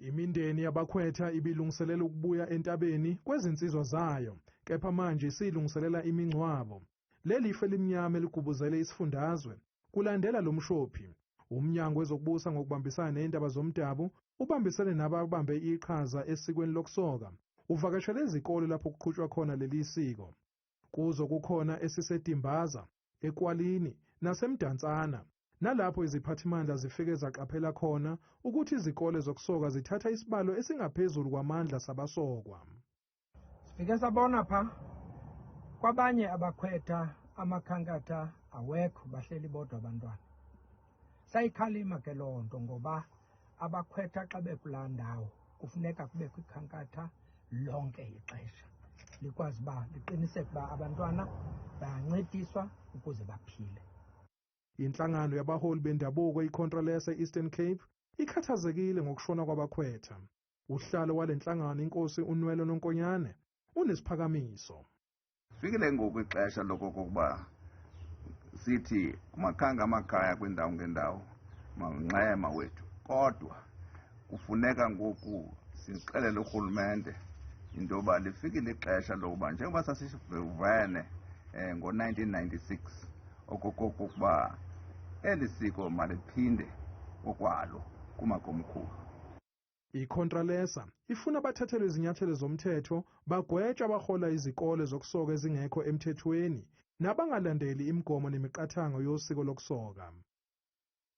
Imindeni yabakhwetha ibilungiselela ukubuya entabeni kwezinsizwa zayo, kepha manje isilungiselela imingcwabo. Leli ifu elimnyama eligubuzele isifundazwe kulandela lo mshophi. Umnyango wezokubusa ngokubambisana nendaba zomdabu ubambisene nababambe iqhaza esikweni lokusoka. Uvakashele izikole lapho kuqhutshwa khona leli siko. Kuzo kukhona esiseDimbaza, eKwalini naseMdantsana. Nalapho iziphathimandla zifike zaqaphela khona ukuthi izikole zokusoka zithatha isibalo esingaphezulu kwamandla sabasokwa. Sifike sabona pha kwabanye abakhwetha amakhankatha awekho, bahleli bodwa abantwana. Sayikhalima ke loo nto ngoba abakhwetha xa bekulaa ndawo kufuneka kubekho ikhankatha lonke ixesha, likwazi uba liqiniseke uba abantwana bayancediswa ukuze baphile. Inhlangano yabaholi bendabuko iContralesa Eastern Cape ikhathazekile ngokushona kwabakhwetha. Uhlalo walenhlangano inkosi uNwelo Nonkonyane unesiphakamiso. Fikile ngoku ixesha lokokuba sithi kumakhanga amakhaya kwindawo ngendawo manxema wethu, kodwa kufuneka ngoku sixelele urhulumente into yoba lifikile ixesha lokuba njengoba sasivene ngo-1996 okokokuba eli siko maliphinde okwalo kumakomkhulu. IContralesa ifuna bathathelwe izinyathelo zomthetho, bagwetshwe abahola izikole zokusoka ezingekho emthethweni nabangalandeli imigomo nemiqathango yosiko lokusoka.